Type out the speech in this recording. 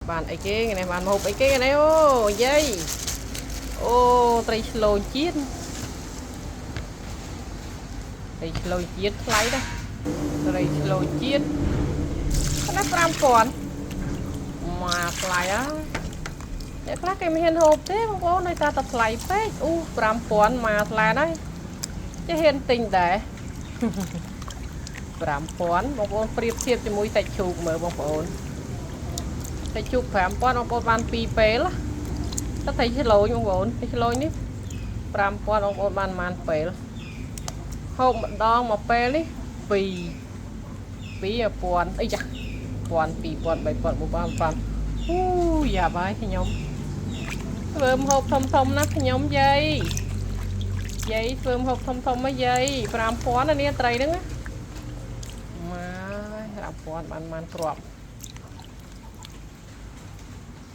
បានអីគេថ្ងៃនេះបានម្ហូបអីគេថ្ងៃនេះអូយាយអូត្រីឆ្លូញជាតិត្រីឆ្លូញជាតិថ្លៃណាស់ត្រីឆ្លូញជាតិប៉ុណ្ណា5000មកថ្លៃអើអ្នកខ្លះគេមិនហ៊ានហូបទេបងប្អូនដោយសារតែថ្លៃពេកអូ5000មកថ្លៃណាស់ចេះហ៊ានទិញដែរ 5000បងប្អូនប្រៀបធៀបជាមួយសាច់ជ្រូកមើលបងប្អូនសាច់ជ្រូក5000បងប្អូនបាន2ពេលតែត្រីឆ្លូញបងប្អូនត្រីឆ្លូញនេះ5000បងប្អូនបានប៉ុន្មានពេលហូបម្ដងមួយពេលនេះ2 2000អីចា1000 2000 3000 4000 5000អូយ៉ាប់ហើយខ្ញុំធ្វើម្ហូបធំធំណាស់ខ្ញុំយាយយាយធ្វើម្ហូបធំធំមកយាយ5000ណានេះត្រីហ្នឹងណា ម៉ាយ5000បានបានគ្រាប់